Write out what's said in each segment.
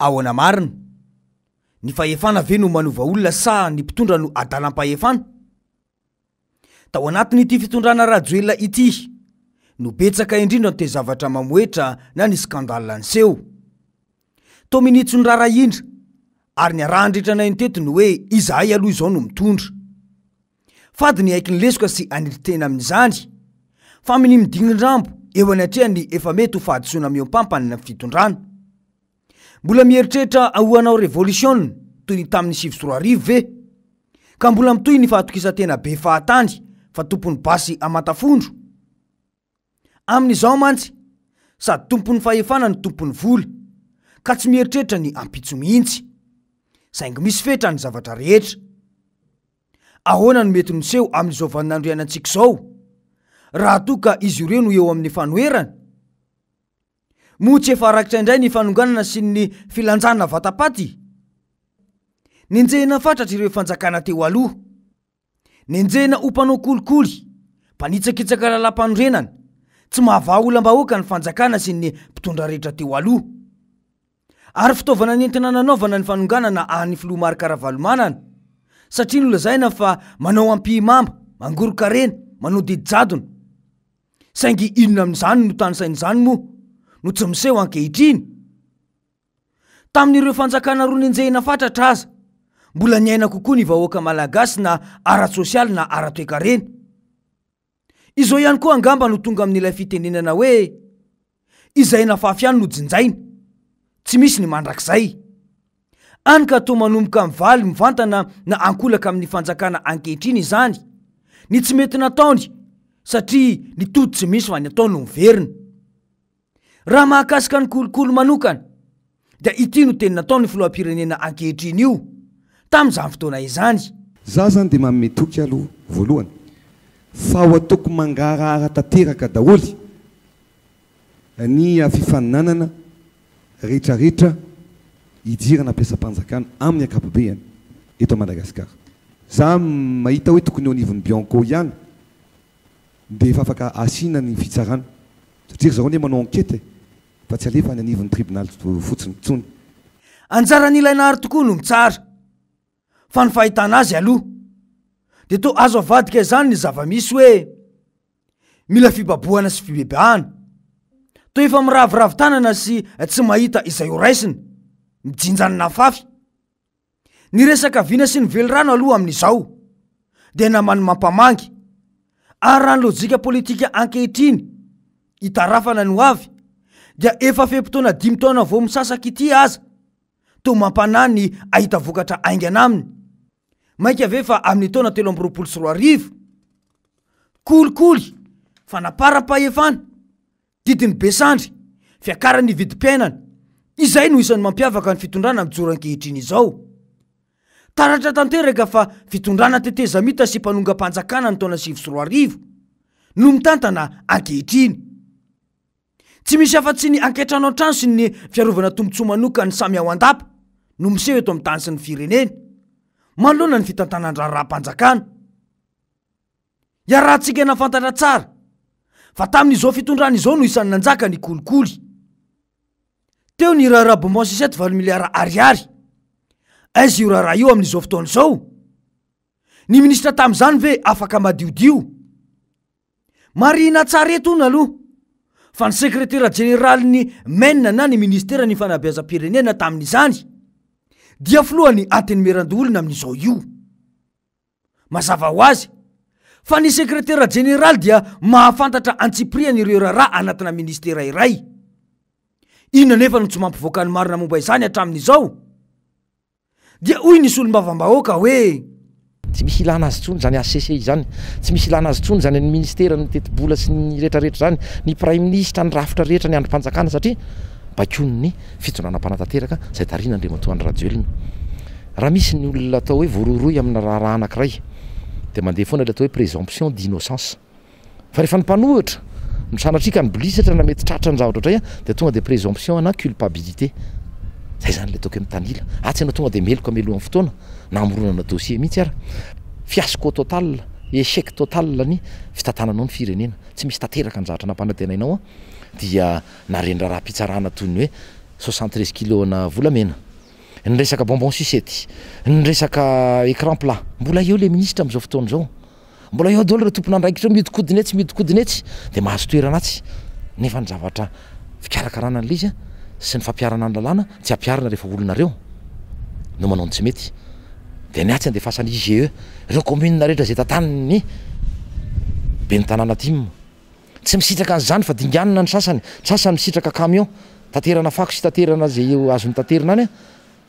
Ahoana marina? Ny fahefana ve no manova olona sa ny mpitondra no adalam-pahefana? Tao anatin'ity fitondrana Rajoelina ity no betsaka indrindra ny toe-zavatra mamohetra na ny scandale niseho. Toa minitsy ny raharahiana ary niarahan-drehetra naino teto ny hoe izahay aloha izao no mitondra. Fady ny hiaiky ny lesoka sy hanitry tena amin'izany fa minia midingin-drambo eo anatrehan'ny efa mety ho fahadisoana mihoampampana ny fitondrana. Mbola mieritreritra ho hanao revolisiona toy ny tamin'ny 2009 ve? Ka mbola mitohy ny fahatokisan-tena be fahatany fa tompon'ny basy aman-tafondro? Amin'izao mantsy, sady tompon'ny fahefana no tompon'ny vola, ka tsy mieritreritra ny ampitso mihitsy. Saingy misy fetra ny zavatra rehetra. Ahoana no mety miseho amin'izao vaninandro iainantsika izao, raha toa ka izy ireo no eo amin'ny fanoherana? Moa tsy efa raikitra indray ny fanonganana sy ny filanjana vata-paty? Nenjehina fatratra ireo fanjakana teo aloha. Nenjehina ho mpanao kolikoly, mpanitsakitsaka lalàmpanorenana, tsy mahavaha olam-bahoaka ny fanjakana sy ny mpitondra rehetra teo aloha. Ary fitaovana nentina nanaovana ny fanonganana an'ny filoha Marc Ravalomanana, satria nolazaina fa manao ampihimamba, mangoron-karena, manao didy jadona. Saingy inona amin'izany no tanisain'izany moa no tsy miseho ankehitriny? Tamin'ireo fanjakana roa nenjehina fatratra aza, mbola niaina kokoa ny vahoaka malagasy na ara-tsosialy na ara-toekarena. Izao ihany koa angamba no tonga amin'ilay fitenenana hoe izay nafafy ihany no jinjaina, tsy misy ny mandrakizay. Any ka toa manomboka mivaly mivantana na ankolaka amin'ny fanjakana ankehitriny izany ny tsy mety nataony satria ny tody tsy misy fa ny atao no miverina. Raha mahakasika ny kolikoly manokana dia ity no teny nataon'ny filoham-pirenena ankehitriny io tamin'izany fotoana izany. Za zany dia manome toky aloha voalohany fa ho ataoko mangarahara tanteraka daholo ny fifaninanana rehetrarehetra hidirana mpiasam-panjakana amin'ny ankapobeany eto Madagasikara. Za mahita hoe tokony eo anivon'ny Bianco ihany dia efa afaka asiana ny fitsarana satria ry zareo anie manao enquête e, fa tsy alefa any anivon'ny tribonaly fotsiny intsony. Anjaran'ilay nahary tokoa no mitsara, fa ny fahitana azy aloha dia toa azo avadika izany ny zava-misy hoe mila fibabohana sy fibebahana. Toa efa miraviravy tanana sy tsy mahita izay ho raisina, mijinja ny nafafy. Ny resaka vina sy ny velirano aloha amin'izao dia naman'ny mampamangy ary raha ny lojika politika ankehitriny itarafana ny hoavy dia efa fe-potoana dimy taona vao misasaka ity aza toa mampanahy ny ahita vokatra haingana aminy. Mainka ve fa amin'ny taona 2023? Kolikoly, fanaparam-pahefana, Didin'ny be sandry, fiakaran'ny vidim-piainana, izay no isan'ny mampiavaka ny fitondrana mijoro ankehitriny izao. Taratra tanteraka fa fitondrana tetezamita sy mpanongam-panjakana ny taona 2009 no mitantana ankehitriny. Tsy misy afa-tsy ny ankiantrano an-trano sy ny fiarovana tombontsoa manokan'ny samy ao an-dapa no miseho eto amin'ny tany sy ny firenena manoloana ny fitantanan-draharaham-panjakana. Iarahantsika nahafantatra tsara fa tamin'izao fitondrana izao no isan'ny nanjaka ny kolikoly. Teo ny raharaha bonbon sucette valo miliara ariary. Aiza io raharaha io amin'izao fotoana izao? Ny minisitra tamin'izany ve afaka madiodio? Marihina tsara eto hono aloha fa ny sekretera jeneralin'ny MEN na ny ministeran'ny fanabeazam-pirenena tamin'izany dia filohan'ny Antenimierandoholona amin'izao io. Mazava ho azy fa ny sekretera jeneraly dia mahafantatra antsipiriany ireo raharaha anatina ministera iray. Inona anefa no tsy mampivoaka ny marina momba izany hatramin'izao? Dia hoy ny solombavambahoaka hoe. Tsy misy ilana azy intsony izany HCC izany, tsy misy ilana azy intsony izany ny ministera, ny tetibola sy ny rehetrarehetra izany, ny praiminisitra, ny rafitra rehetra, ny andrim-panjakana satria baikoin'ny fitondrana mpanatanteraka izay tarihin'Andriamatoa Andry Rajoelina. Raha misy ny olona atao hoe voarohirohy amina raharaha anankiray dia mandeha foana ilay atao hoe présomption d'innocence. Fa rehefa ny mpanohitra no sanatria ka nibolisatra na mety tratra ny zavatra ohatray dia tonga dia présomption ana culpabilité. Zay zany ilay ataoko hoe mitanila. Atsy ianao tonga dia meloka melohan'ny fotoana na hamoronana dossier mihitsy ara. Fiasco total, échec total ny fitantananao ny firenena. Tsy misy tanteraka ny zavatra nampanantenainao dia na reny raharaham-pitsarana toy ny hoe. 73 kilos-na volamena, ny resaka bonbon sucette, ny resaka écran plat. Mbola eo le ministra amin'izao fotoana izao. Mbola eo daholo ireo tompon'andraikitra ireo, mihodinkodina etsy, mihodinkodina etsy, dia mahazo toerana atsy. Nefa ny zavatra fikarakarana an'ilay izy sy ny fampiharana ny lalàna tsy ampiharina rehefa olonareo no manao ny tsy mety. Dia ny atsy andefasan'ny IGE, ireo commune rehetra izay tantanin'ny ben'ny tanàna tim. Tsy misitraka an'izany fa dinganina ny sasany, ny sasany misitraka camion, taterana fako sy taterana izay azony taterina any.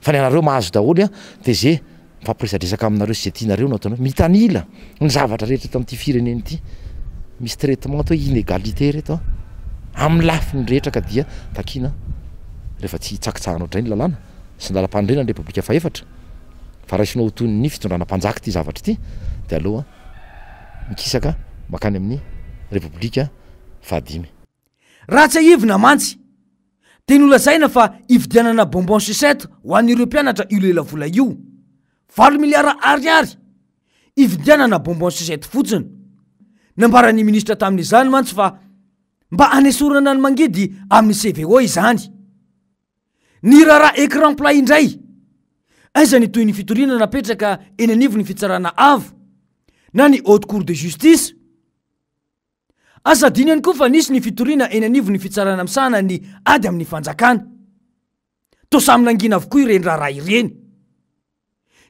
Fa ny anareo mahazo daholo an, dia ze mifampiresadresaka aminareo sy ze tianareo no ataonareo. Mitanila ny zavatra rehetra eto amin'ity firenena ity. Misy traitement atao hoe inégalité reto an, amin'ny lafiny rehetra ka dia takiana rehefa tsy hitsakitsahanao indray ny lalàna sy ny lalampanorenana ny Repoblika fahefatra fa raisinao ho toy ny fitondrana mpanjaka ity zavatra ity dia aleo mikisaka mankany amin'ny Repoblika fahadimy. Raha tsiahivina mantsy dia nolazaina fa hividianana bonbon sucette ho an'ireo mpianatra io lelavola io. Valo miliara ariary hividianana bonbon sucette fotsiny. Nambaran'ny minisitra tamin'izany mantsy fa mba hanesorana ny mangidy amin'ny CVO izany. Ny raharaha écran plat indray, aiza ny tohin'ny fitoriana napetraka eny anivon'ny fitsarana avo na ny haute cour de justice? Aza adino ihany koa fa nisy ny fitoriana eny anivon'ny fitsarana misahana ny ady amin'ny fanjakana. Toa samy nangina avokoa ireny raharaha ireny.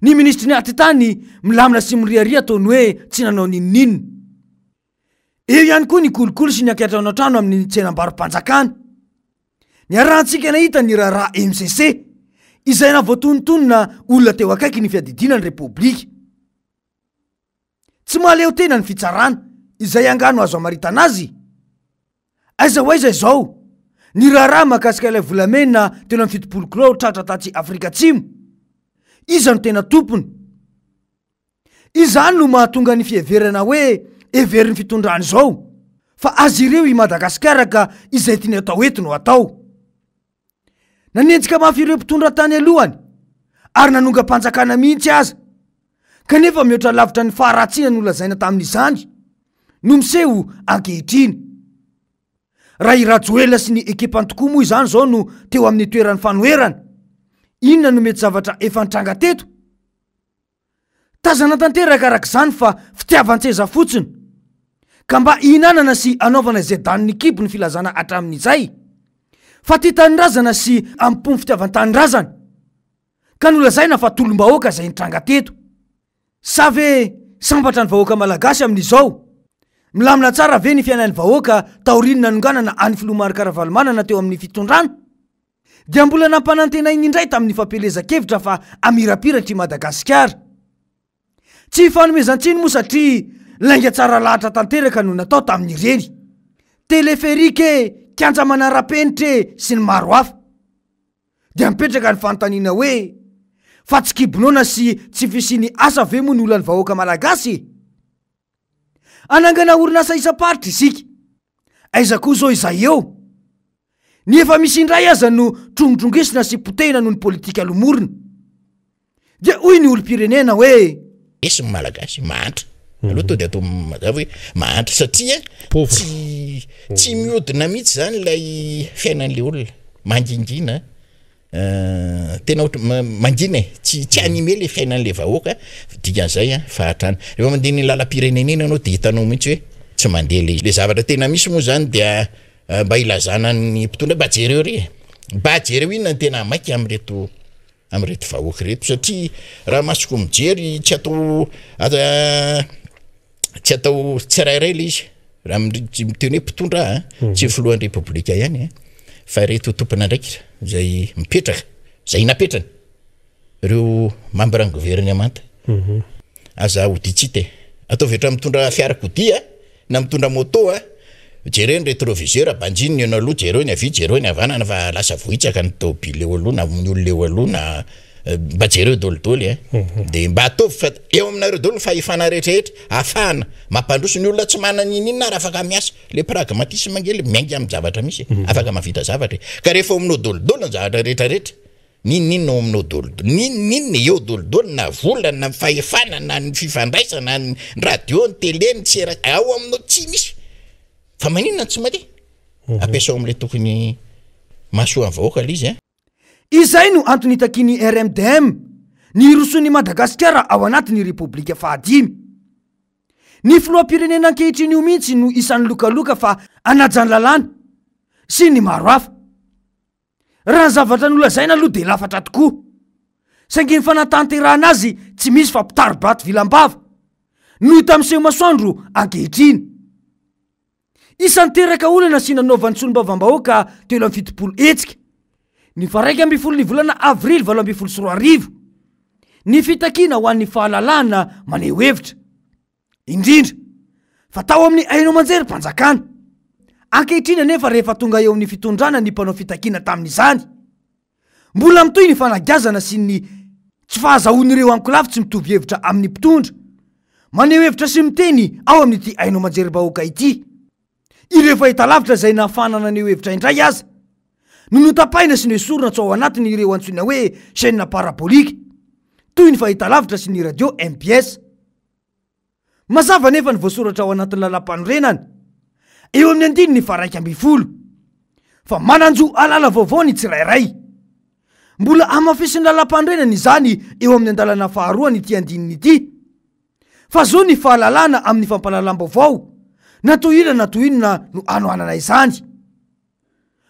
Ny minisitry ny atitany milamina sy miriaria toa ny hoe tsy nanao n'inon'inona. Eo ihany koa ny kolikoly sy ny ankiantranoantrano amin'ny tsenambaro-panjakana. Niarahantsika nahita ny raharaha MCC, izay nahavoatonontonona olona teo akaiky ny fiadidiana ny Repoblika. Tsy mahaleo tena ny fitsarana, izay angaha no azo amaritana azy? Aiza ho aiza izao ny raharaha mahakasika ilay volamena 73 kilao tratra tatsy Afrika Atsimo? Iza no tena tompony? Izany no mahatonga ny fiheverana hoe heverin'ny fitondrana izao fa azy ireo i Madagasikara ka izay tiany atao eto no atao. Nanenjika mafy ireo mpitondra tany alohany ary nanongam-panjakana mihitsy aza, kanefa mihoatra lavitra ny faharatsiana nolazaina tamin'izany no miseho ankehitriny. Raha i Rajoelina sy ny ekipany tokoa moa izany izao no teo amin'ny toeran'ny fanoherana, inona no mety zavatra efa nitranga teto? Tazana tanteraka araka izany fa fitiavan-tseza fotsiny, ka mba hihinanana sy hanaovana izay danin'ny kibo ny filazana hatramin'izay fa tia tanindrazana sy amim-po ny fitiavan-tanindrazana, ka nolazaina fa tolom-bahoaka izay nitranga teto. Sa ve sambatra ny vahoaka malagasy amin'izao? Milamina tsara ve ny fiainan'ny vahoaka taorian'ny nanonganana an'ny filoha Marc Ravalomanana teo amin'ny fitondrana? Dia mbola nampanantenainy indray tamin'ny fampielezan-kevitra fa hamirapiratra i Madagasikara. Tsy ifanomezan-tsiny moa satria lainga tsara lahatra tanteraka no natao tamin'ireny. Téléphérique e, kianja manara-penitra e, sy ny maro hafa. Dia mipetraka ny fanontaniana hoe, fa tsy kibonoana sy tsy fisian'ny asa ve moa ny olan'ny vahoaka malagasy e? Hanangana orinasa isam-paritra isika. Aiza koa izao izay eo? Ny efa misy indray aza no trongitrongisina sy potehina noho ny politika lomorina. Dia hoy ny olom-pirenena hoe. Resy ny Malagasy, mahantra. Aleo tonga dia atao mazava hoe mahantra satria tsy tsy mihodina mihitsy izany ilay fiainan'ilay olona. Mangingina. Tena ohatry mangina e, tsy tsy animer le fiainan'le vahoaka, dikan'izay an fahatrana. Rehefa mandeha iny lalam-pirenena iny ianao dia hitanao mihitsy hoe tsy mandeha le izy. Le zavatra tena misy moa zany dia mba ilazana ny mpitondra hoe mba jereo re e, mba jereo inona no tena maika amin'ireto amin'ireto vahoaka ireto satria raha masoko mijery tsy atao tsy atao tsirairay ilay izy raha miteny hoe mpitondra aho mhm. tsy filohan'ny repoblika ihany eh, fa ireto tompon'andraikitra izay mipetraka izay napetrany ireo membre ny gouvernemanta mhm. aza hoditsita e ataovy ohatra mitondra fiarakodia na mitondra moto a jereo ny rétroviseur banjino ny eo aloha jereo ny havia jereo ny havanana fa lasa vohitsaka ny tôbily eo aloha na ny olona eo aloha na Mba jereo dolidoly eh. De mba ataovy fa eo aminareo daholo ny fahefana rehetrarehetra ahafahana mampandroso ny olona tsy manana n'inon'inona ary afaka miasa. Le pragmatisme ange le miainga amin'ny zavatra misy e. Afaka mahavita zavatra e. Ka rehefa ao aminao dolidoly ny zavatra rehetrarehetra, n'inon'inona ao aminao dolidoly, n'inon'inona eo dolidoly na vola na fahefana na ny fifandraisana, ny radio, ny télé, ny sera, ao aminao tsy misy. Fa maninona no tsy mandeha? Ampiasao amin'ilay tokony mahasoa ny vahoaka ilay izy eh. Izay no antony itakian'ny RMDM ny hirosoan'i Madagasikara ao anatin'ny Repoblika fahadimy. Ny filoham-pirenena ankehitriny io mihitsy no isan'ny lokaloka fa hanaja ny lalàna sy ny maro hafa. Raha ny zavatra nolazaina aloha dia lafatra tokoa. Saingy ny fanatanterahana azy tsy misy fa mpitari-bato vilam-bava no hita miseho masoandro ankehitriny. Isan'ny teraka olana sy nanaovan'ny solombavambahoaka 73 hetsika ny faha-11 ny volana avrily 2018 ny fitakiana ho an'ny fahalalahana maneho hevitra. Indrindra fa tao amin'ny haino aman-jerim-panjakana. Ankehitriny anefa rehefa tonga eo amin'ny fitondrana ny mpanao fitakiana tamin'izany, mbola mitohy ny fanagiazana sy ny tsy fahazahoan'ireo ankolafy tsy mitovy hevitra amin'ny mpitondra maneho hevitra sy miteny ao amin'ity haino aman-jerim-bahoaka ity. Ireo fahitalavitra izay nahafahana naneho hevitra indray aza no notapahina sy noesorina tsy ao anatiny ireo antsoina hoe chaîne parabolique toy ny fahitalavitra sy ny radio mbs. Mazava anefa ny voasoratra ao anatin'ny lalàmpanorenana, eo amin'ny andininy faha-11, fa manan-jo hahalala vaovao ny tsirairay. Mbola hamafisin'ny lalàmpanorenana izany eo amin'ny andalana faharoan'ity andininy ity, fa zo ny fahalalana amin'ny fampahalalam-baovao, na toy inona na toy inona no hanohanana izany.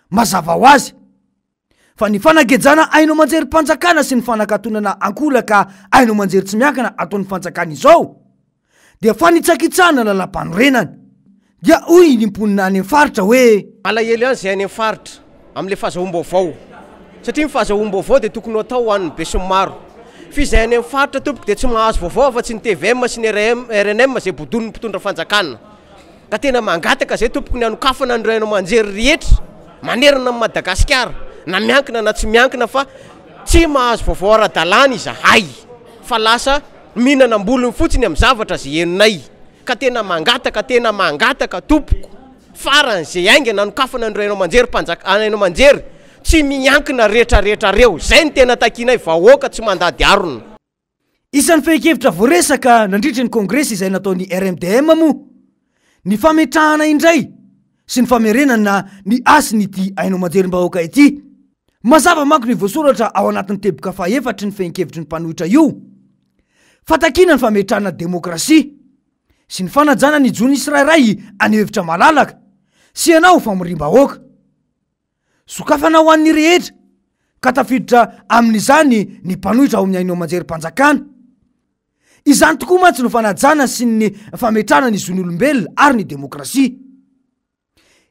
Mazava ho azy. Fa ny fanagejana haino aman-jerim-panjakana sy ny fanakatonana ankolaka haino aman-jery tsy miankina ataon'ny fanjakana izao dia fanitsakitsahana lalàmpanorenana. Dia hoy ny mponina any amin'ny faritra hoe. Malahelo ihany izay any amin'ny faritra amin'ilay fahazahoam-baovao satria ny fahazahoam-baovao dia tokony ho atao ho an'ny besinimaro. Fa izay any amin'ny faritra tompoko dia tsy mahazo vaovao afa-tsy ny tvm sy ny rnm izay bodonin'ny mpitondra fanjakana. Ka tena mangataka zay tompoko ny hanokafana ny haino aman-jery rehetra manerana an'i Madagasikara na miankina na tsy miankina fa tsy mahazo vaovao ara-dalàna izahay fa lasa mihinana am-bolony fotsiny amin'ny zavatra izay henonay ka tena mangataka tena mangataka tompoko faran'izay haingana hanokafana ny haino aman-jery mpanjaka haino aman-jery tsy miankina rehetra rehetra reo zay no tena takianay vahoaka tsy mandady harona. Isan'ny fehin-kevitra voaresaka nandritry ny kongresy izay nataon'ny RMDM moa ny fametrahana indray sy ny famerenana ny hasin'ity haino aman-jerim-bahoaka ity. Mazava manko ny voasoratra ao anatin'ny teboka fahefatry ny fehin-kevitry ny mpanohitra io fa takiana ny fametrahana demokrasia sy ny fanajana ny zon'ny tsirairay haneho hevitra malalaka sy hanao famoriam-bahoaka. Sokafana ho an'ny rehetra, ka tafiditra amin'izany ny mpanohitra ao amin'ny haino aman-jerim-panjakana. Izany tokoa mantsy no fanajana sy ny fametrahana ny zon'olombelona ary ny demokrasia.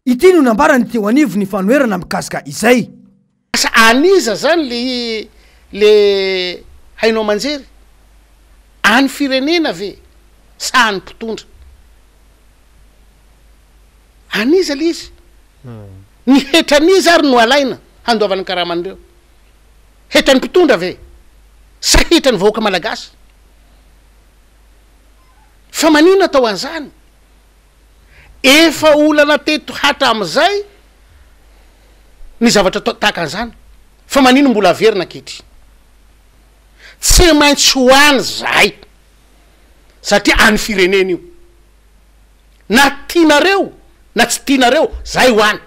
Ity no nambarany teo anivon'ny fanoherana mikasika izay. Asa an'iza zany le le haino aman-jery? An'ny firenena ve sa an'ny mpitondra? An'iza le izy? Ny hetran'iza ary no alaina handoavana ny karaman'ireo? Hetran'ny mpitondra ve? Sa hetran'ny vahoaka malagasy? Fa maninona atao an'izany? Efa olana teto hatramin'izay ny zavatra tahaka an'izany, fa maninona mbola averina ankehitriny? Tsy maintsy ho any izahay, satria an'ny firenena io. Na tianareo na tsy tianareo, zahay ho any.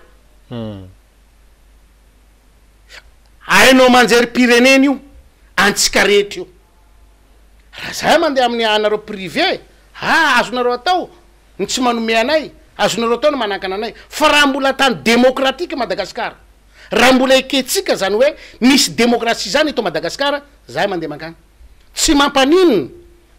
Haino aman-jerim-pirenena io, antsika rehetra io. Raha zahay mandeha amin'ny anareo privé, ah azonareo atao ny tsy manome anay, azonareo atao ny manankana anay. Fa raha mbola tany démocratique Madagascar, raha mbola ekentsika zany hoe misy démocratie zany eto Madagascar, zahay mandeha mankany. Tsy mampaninona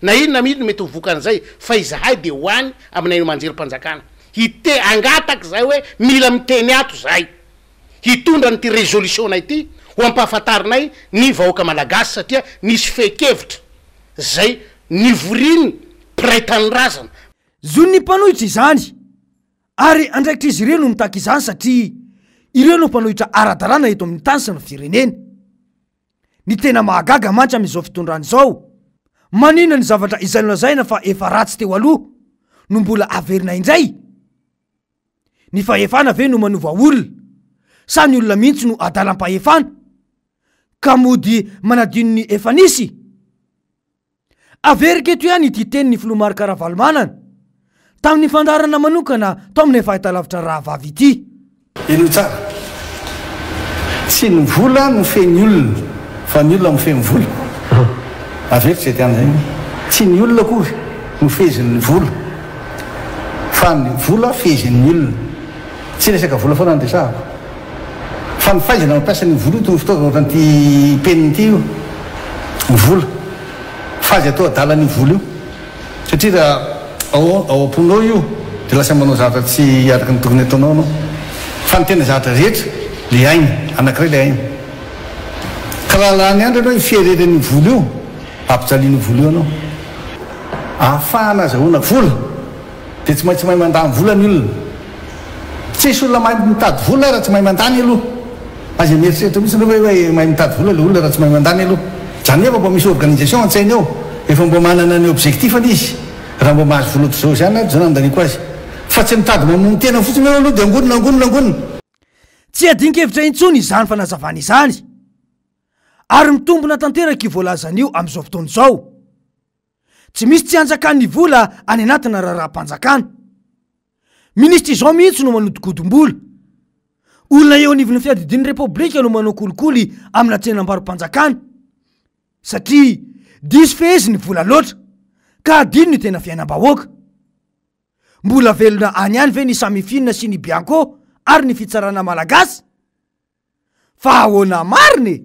Na inona na inona mety ho vokan'izay fa izahay dia ho any amin'ny haino aman-jerim-panjakana. Hite, hangataka izahay hoe mila miteny ato izahay. Hitondra an'ity résolution-nay ity ho ampahafantarinay ny vahoaka malagasy satria nisy fehin-kevitra izay nivorian'ny mpiray tanindrazana. Zon'ny mpanohitra izany ary andraikitr'izy ireo no mitaky izany satria ireo no mpanohitra ara-dalàna eto amin'ny tany sy ny firenena. Ny tena mahagaga mantsy amin'izao fitondrana izao, maninona ny zavatra izay nolazaina fa efa ratsy teo aloha no mbola averina indray? Ny fahefana ve no manova olona sa ny olona mihitsy no adalam-pahefana ka mody manadino ny efa nisy? Averiko eto ihany ity tenin'ny filoha Marc Ravalomanana tamin'ny fandaharana manokana tao amin'ilay fahitalavitra Rahavavy ity. Henoy tsara. Tsy ny vola no mifehy ny olona fa ny olona mifehy ny vola. Averiko izay tiana izay. Tsy ny olona akory no fehezin'ny vola fa ny vola fehezin'ny olona. Tsy resaka vola foana no resahako fa ny fahaizana mampiasa an'io vola io toy ny fitaovana ohatran'ity penina ity io ny vola. Fa aza atao adala an'io vola io satria raha ao ao am-ponao io dia lasa manao zavatra tsy araka ny tokony ataonao anao. Fa ny tena zavatra rehetra le aina, anankiray le aina. Ka raha lany andro ianao hi-fierer an'io vola io, ampijalian'io vola io anao. Ahafahana azahoana vola dia tsy maintsy mahay mandany vola ny olona. Tsisy olona mahay mitady vola raha tsy mahay mandany aloha. Aza mieritreritra mihitsy nareo hoe mahay mitady vola le olona raha tsy mahay mandany aloha. Zany hoe efa mba misy organisation an-tsainy ao, efa mba manana ny objectif-ny izy, raha mba mahazo vola ohatr'izao izany aho, izao no andaniako azy. Fa tsy mitady mamono tena fotsiny eo aloha dia angonina, angonina, angonina. Tsy adin-kevitra intsony izany fanazavana izany, ary mitombina tanteraka io voalazany io amin'izao fotoana izao. Tsy misy tsy anjakan'ny vola any anatina raharaham-panjakana. Minisitra izao mihitsy no manodinkodim-bola. Olona eo anivon'ny fiadidian'ny Repoblika no manao kolikoly amina tsenam-baro-panjakana. Satria diso fehezy ny vola loatra, ka adino ny tena fiainam-bahoaka. Mbola velona any ihany ve ny Samifin sy ny Bianco ary ny fitsarana malagasy? Fa ahoana marina e?